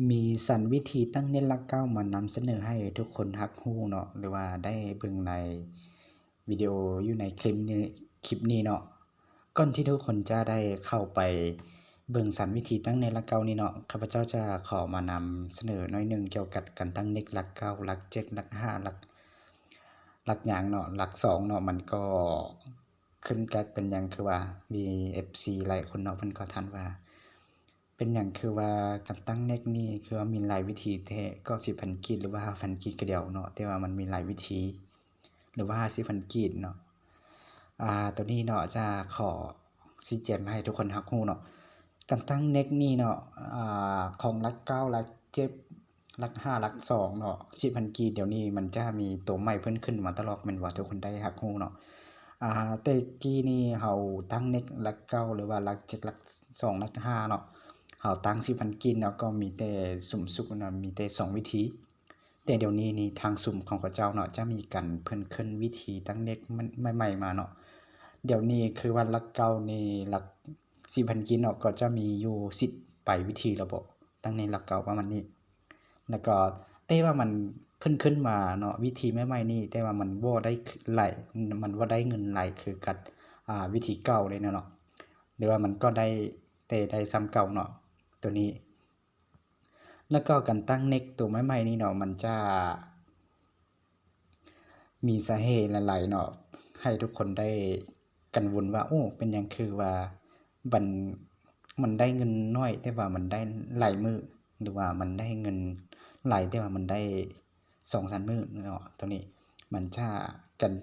ມີສັນວິທີຕັ້ງເນັດຫຼັກເກົ້າມານຳສະເໜີໃຫ້ທຸກຄົນຮັບຮູ້ເນາະ ຫຼືວ່າໄດ້ເບິ່ງໃນວິດີໂອຢູ່ໃນຄລິບນີ້ ຄລິບນີ້ເນາະ. ກ່ອນທີ່ທຸກຄົນຈະໄດ້ເຂົ້າໄປເບິ່ງສັນວິທີຕັ້ງເນັດຫຼັກເກົ້ານີ້ເນາະ, ຂ້າພະເຈົ້າຈະຂໍມານຳສະເໜີໜ້ອຍໜຶ່ງກ່ຽວກັບການຕັ້ງເນັດຫຼັກເກົ້າ, ຫຼັກເຈັດ, ຫຼັກຫ້າ, ຫຼັກ ຫຼັກຫຍັງເນາະ, ຫຼັກສອງເນາະ, ມັນກໍຂຶ້ນກັບເປັນຫຍັງຄືວ່າມີເອັຟຊີຫຼາຍຄົນເນາະ ເພິ່ນກໍຖາມວ່າ ເປັນຫຍັງຄືວ່າການຕັ້ງເນັດນີ້ຄືວ່າມີຫຼາຍວິທີແທ້ ເກົ້າສິບພັນກີບ ຫຼືວ່າຫ້າພັນກີບກະດຽວເນາະ, ແຕ່ວ່າມັນມີຫຼາຍວິທີ ຫຼືວ່າຫ້າສິບພັນກີບເນາະ. ອາ ໂຕນີ້ເນາະ ຈະຂໍຊີ້ແຈງໃຫ້ທຸກຄົນຮັບຮູ້ເນາະ. ການຕັ້ງເນັດນີ້ເນາະ ອາ ຂອງຫຼັກເກົ້າ, ຫຼັກເຈັດ, ຫຼັກຫ້າ, ຫຼັກສອງເນາະ ສິບພັນກີບ, ດຽວນີ້ມັນຈະມີໂຕໃໝ່ເພີ່ມຂຶ້ນມາຕະຫຼອດ ແມ່ນວ່າທຸກຄົນໄດ້ຮັບຮູ້ເນາະ. ອາ ແຕ່ກີ້ນີ້ເຮົາຕັ້ງເນັດຫຼັກເກົ້າ ຫຼືວ່າຫຼັກເຈັດ, ຫຼັກສອງ, ຫຼັກຫ້າເນາະ ເຮົາຕັ້ງສິບພັນກີບເນາະ ກໍມີແຕ່ສຸມສຸດເນາະ ມີແຕ່ສອງວິທີ. ແຕ່ດຽວນີ້ນີ້ທາງຊຸມຂອງເຂົາເຈົ້າເນາະ ຈະມີການເພີ່ມຂຶ້ນວິທີຕັ້ງເນັດໃໝ່ໆມາເນາະ. ດຽວນີ້ຄືວ່າຫຼັກເກົ້ານີ້ ຫຼັກສິບພັນກີບເນາະ ກໍຈະມີຢູ່ສິບປາຍວິທີແລ້ວບໍ ຕັ້ງໃນຫຼັກເກົ້າປະມານນີ້. ແລ້ວກໍ ແຕ່ວ່າມັນເພິ່ນຂຶ້ນມາເນາະ ວິທີໃໝ່ໆນີ້ ແຕ່ວ່າມັນບໍ່ໄດ້ຫຼາຍ ມັນບໍ່ໄດ້ເງິນຫຼາຍຄືກັບ ອາ ວິທີເກົ່າເລີຍເນາະ ຫຼືວ່າມັນກໍໄດ້ ແຕ່ໄດ້ສ່ຳເກົ່າເນາະ ໂຕນີ້. ແລ້ວກໍການຕັ້ງເນັດໂຕໃໝ່ໆນີ້ເນາະ ມັນຈະມີສາເຫດຫຼາຍໆເນາະ ໃຫ້ທຸກຄົນໄດ້ກັງວົນວ່າ ໂອ້ ເປັນຫຍັງຄືວ່າ ມັນ ມັນໄດ້ເງິນໜ້ອຍ ແຕ່ວ່າມັນໄດ້ຫຼາຍມື້ ຫຼືວ່າມັນໄດ້ເງິນຫຼາຍ ແຕ່ວ່າມັນໄດ້ສອງສາມມື້ເນາະ. ໂຕນີ້ມັນຈະກັນ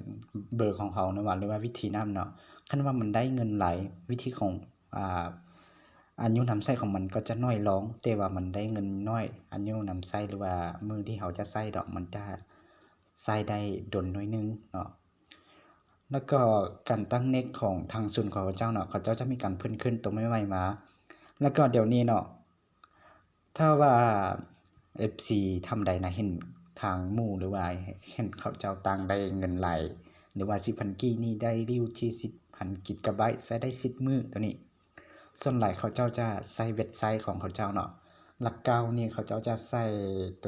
ເບີຂອງເຮົາເນາະ ຫຼືວ່າວິທີນັ້ນເນາະ. ຄັນວ່າມັນໄດ້ເງິນຫຼາຍ ວິທີຂອງ ອາ ອາຍຸນຳໃຊ້ຂອງມັນກໍຈະໜ້ອຍລົງ ແຕ່ວ່າມັນໄດ້ເງິນໜ້ອຍ ອາຍຸນຳໃຊ້ ຫຼືວ່າມື້ທີ່ເຮົາຈະໃຊ້ເນາະ ມັນຈະໃຊ້ໄດ້ດົນໜ້ອຍໜຶ່ງເນາະ. ແລ້ວກໍການຕັ້ງເນັດຂອງທາງສູນຂອງເຂົາເຈົ້າເນາະ ເຂົາເຈົ້າຈະມີການເພິ່ນຂຶ້ນໂຕໃໝ່ໆມາ. ແລ້ວກໍດຽວນີ້ເນາະ ຖ້າວ່າເອັຟຊີທ່ານໃດນະ ເຫັນທາງໝູ່ ຫຼືວ່າເຫັນເຂົາເຈົ້າຕັ້ງໄດ້ເງິນຫຼາຍ ຫຼືວ່າສິບພັນກີບນີ້ ໄດ້ຢູ່ທີ່ສິບພັນກິກກາໄບ ໃຊ້ໄດ້ສິບມື້ໂຕນີ້. ສ່ວນຫຼາຍເຂົາເຈົ້າຈະໃຊ້ເວັບໄຊຂອງເຂົາເຈົ້າເນາະ. ຫຼັກເກົ້ານີ້ເຂົາເຈົ້າຈະໃຊ້ໂຕ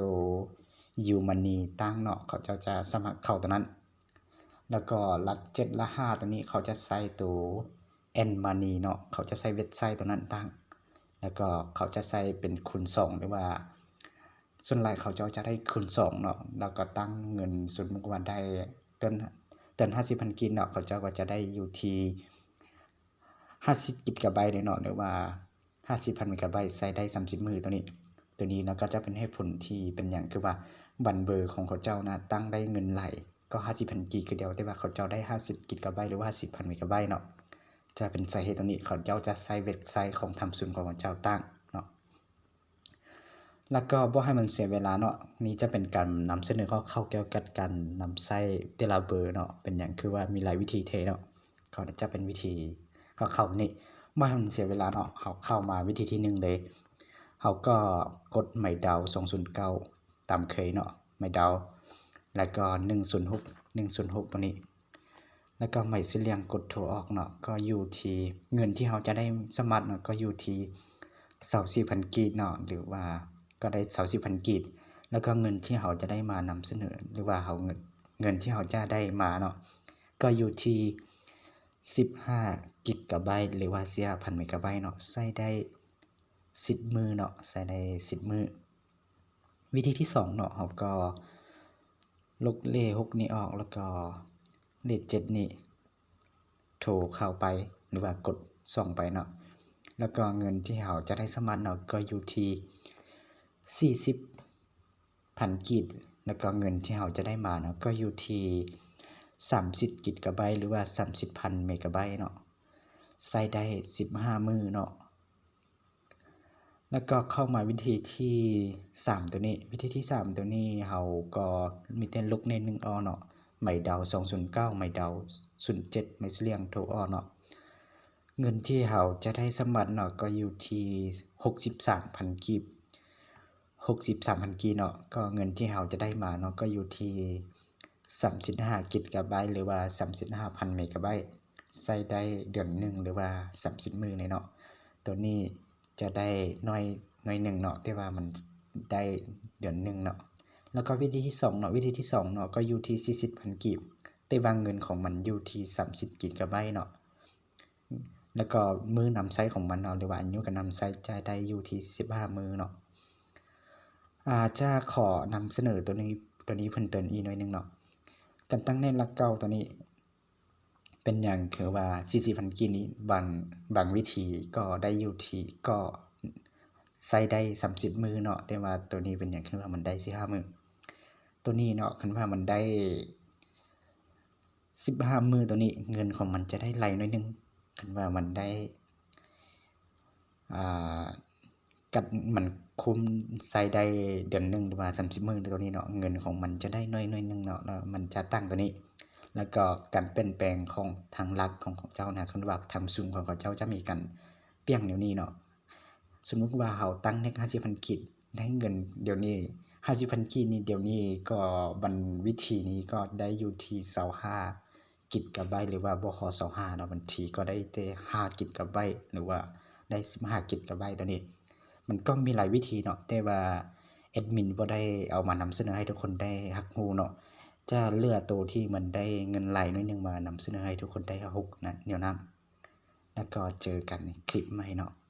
ຢູມັນນີຕັ້ງເນາະ ເຂົາເຈົ້າຈະສະໝັກເຂົ້າໂຕນັ້ນ. ແລ້ວກໍຫຼັກເຈັດ ຫຼັກຫ້າໂຕນີ້ເຂົາຈະໃຊ້ໂຕແອນມານີເນາະ ເຂົາຈະໃຊ້ເວັບໄຊໂຕນັ້ນຕັ້ງ. ແລ້ວກໍເຂົາຈະໃຊ້ເປັນຄູນສອງ ຫຼືວ່າສ່ວນຫຼາຍເຂົາເຈົ້າຈະໄດ້ຄູນສອງເນາະ. ແລ້ວກໍຕັ້ງເງິນ ສົມມຸດວ່າໄດ້ເຕີນ ເຕີນຫ້າສິບພັນກີບເນາະ ເຂົາເຈົ້າກໍຈະໄດ້ຢູ່ທີ່ ຫ້າສິບກິກກາໄບເລີຍເນາະ ຫຼືວ່າຫ້າສິບພັນເມກາໄບ ໃຊ້ໄດ້ສາມສິບມື້ໂຕນີ້. ໂຕນີ້ນະ ກໍຈະເປັນເຫດຜົນທີ່ເປັນຫຍັງຄືວ່າບັນເບີຂອງເຂົາເຈົ້ານະ ຕັ້ງໄດ້ເງິນຫຼາຍກໍຫ້າສິບພັນກີບຄືດຽວ ແຕ່ວ່າເຂົາເຈົ້າໄດ້ຫ້າສິບກິກກາໄບ ຫຼືວ່າຫ້າສິບພັນເມກາໄບເນາະ ຈະເປັນສາເຫດໂຕນີ້ ເຂົາເຈົ້າຈະໃຊ້ເວັບໄຊຂອງທາງສູນຂອງເຂົາເຈົ້າຕັ້ງເນາະ. ແລ້ວກໍບໍ່ໃຫ້ມັນເສຍເວລາເນາະ ນີ້ຈະເປັນການນຳສະເໜີຄ່າວໆກ່ຽວກັບການນຳໃຊ້ແຕ່ລະເບີເນາະ ເປັນຫຍັງຄືວ່າມີຫຼາຍວິທີແທ້ເນາະ. ກໍຈະເປັນວິທີຄ່າວໆນີ້ ບໍ່ໃຫ້ມັນເສຍເວລາເນາະ ເຮົາເຂົ້າມາວິທີທີໜຶ່ງເລີຍ. ເຮົາກໍກົດໄມດາວສອງສູນເກົ້າຕາມເຄີຍເນາະ ໄມດາວ ແລ້ວກໍໜຶ່ງສູນຫົກ ໜຶ່ງສູນຫົກໂຕນີ້ ແລ້ວກໍໄມສຽງກົດໂທອອກເນາະ ກໍຢູ່ທີ່ເງິນທີ່ເຮົາຈະໄດ້ສະໝັກເນາະ ກໍຢູ່ທີ່ຊາວສີ່ພັນກີບເນາະ ຫຼືວ່າກໍໄດ້ຊາວສີ່ພັນກີບ. ແລ້ວກໍເງິນທີ່ເຮົາຈະໄດ້ມານຳສະເໜີ ຫຼືວ່າເຮົາ ເງິນ ເງິນທີ່ເຮົາຈະໄດ້ມາເນາະ ກໍຢູ່ທີ່ສິບຫ້າກິກກາໄບ ຫຼືວ່າສິບຫ້າພັນເມກາໄບເນາະ ໃຊ້ໄດ້ສິບມື້ເນາະ ໃຊ້ໄດ້ສິບມື້. ວິທີທີສອງເນາະ ເຮົາກໍລົບເລກຫົກນີ້ອອກ ແລ້ວກໍເລກເຈັດນີ້ໂທເຂົ້າໄປ ຫຼືວ່າກົດສອງໄປເນາະ ແລ້ວກໍເງິນທີ່ເຮົາຈະໄດ້ສະໝັກເນາະ ກໍຢູ່ທີ່ສີ່ສິບພັນກີບ ແລ້ວກໍເງິນທີ່ເຮົາຈະໄດ້ມາເນາະ ກໍຢູ່ທີ່ສາມສິບກິກກາໄບ ຫຼືວ່າສາມສິບພັນເມກາໄບເນາະ ໃຊ້ໄດ້ສິບຫ້າມື້ເນາະ. ແລ້ວກໍເຂົ້າມາວິທີທີສາມໂຕນີ້ ວິທີທີສາມໂຕນີ້ເຮົາກໍມີແຕ່ລົບເລກໜຶ່ງອອກເນາະ ໄມດາວສອງສູນເກົ້າ ໄມດາວສູນເຈັດ ໄມສຽງໂທອອກເນາະ ເງິນທີ່ເຮົາຈະໄດ້ສະໝັກເນາະ ກໍຢູ່ທີ່ຫົກສິບສາມພັນກີບ ຫົກສິບສາມພັນກີບເນາະ ກໍເງິນທີ່ເຮົາຈະໄດ້ມາເນາະ ກໍຢູ່ທີ່ສາມສິບຫ້າກິກກາໄບ ຫຼືວ່າສາມສິບຫ້າພັນເມກາໄບ ໃຊ້ໄດ້ເດືອນໜຶ່ງ ຫຼືວ່າສາມສິບມື້ເລີຍເນາະ. ໂຕນີ້ຈະໄດ້ໜ້ອຍ ໜ້ອຍໜຶ່ງເນາະ ແຕ່ວ່າມັນ ໄດ້ເດືອນໜຶ່ງເນາະ. ແລ້ວກໍວິທີທີສອງເນາະ, ວິທີທີສອງເນາະ ກໍຢູ່ທີ່ສີ່ສິບພັນກີບ, ແຕ່ວ່າເງິນຂອງມັນຢູ່ທີ່ສາມສິບກິກກາໄບເນາະ. ແລ້ວກໍມື້ນຳໃຊ້ຂອງມັນເນາະ ຫຼືວ່າອາຍຸການນຳໃຊ້ຈະໄດ້ຢູ່ທີ່ສິບຫ້າມື້ເນາະ. ອາ ຈະຂໍນຳສະເໜີໂຕນີ້ ໂຕນີ້ເພີ່ມເຕີມອີກໜ້ອຍໜຶ່ງເນາະ. ການຕັ້ງແນວຫຼັກເກົ່າໂຕນີ້ ເປັນຫຍັງຄືວ່າສີ່ສິບພັນກີບນີ້ ບາງ ບາງວິທີກໍໄດ້ຢູ່ທີ່ ກໍໃຊ້ໄດ້ສາມສິບມື້ເນາະ, ແຕ່ວ່າໂຕນີ້ເປັນຫຍັງຄືວ່າມັນໄດ້ສິບຫ້າມື້. ໂຕນີ້ເນາະ ຄັນວ່າມັນໄດ້ສິບຫ້າມື້ໂຕນີ້ ເງິນຂອງມັນຈະໄດ້ໄຫຼໜ້ອຍໜຶ່ງ. ຄັນວ່າມັນໄດ້ ອ່າ ກັດມັນຄຸມໃຊ້ໄດ້ເດືອນໜຶ່ງ ຫຼືວ່າສາມສິບມື້ໂຕນີ້ເນາະ, ເງິນຂອງມັນຈະໄດ້ໜ້ອຍໜ້ອຍໜຶ່ງເນາະ, ແລ້ວມັນຈະຕັ້ງໂຕນີ້. ແລ້ວກໍການປ່ຽນແປງຂອງທາງລັດຂອງເຂົາເຈົ້ານະ, ຄັນວ່າທຳຊຸມຂອງເຂົາເຈົ້າຈະມີການປ່ຽນແນວນີ້ເນາະ. ສົມມຸດວ່າເຮົາຕັ້ງແນັກຫ້າສິບພັນກີບ ໃນເງິນດຽວນີ້ ຫ້າສິບພັນກີບນີ້ ດຽວນີ້ກໍບັນ ວິທີນີ້ກໍໄດ້ຢູ່ທີ່ຊາວຫ້າກິກກາໄບ ຫຼືວ່າບໍ່ຮອດຊາວຫ້າເນາະ, ບາງທີກໍໄດ້ແຕ່ຫ້າກິກກາໄບ ຫຼືວ່າໄດ້ສິບຫ້າກິກກາໄບ. ໂຕນີ້ມັນກໍມີຫຼາຍວິທີເນາະ, ແຕ່ວ່າແອັດມິນບໍ່ໄດ້ເອົາມານຳສະເໜີໃຫ້ທຸກຄົນໄດ້ຮັບຮູ້ເນາະ, ຈະເລືອກໂຕທີ່ມັນໄດ້ເງິນຫຼາຍໜ້ອຍໜຶ່ງມານຳສະເໜີໃຫ້ທຸກຄົນໄດ້ຮັບຮູ້ນະ ແນວນັ້ນ. ແລ້ວກໍເຈີກັນໃນຄລິບໃໝ່ເນາະ.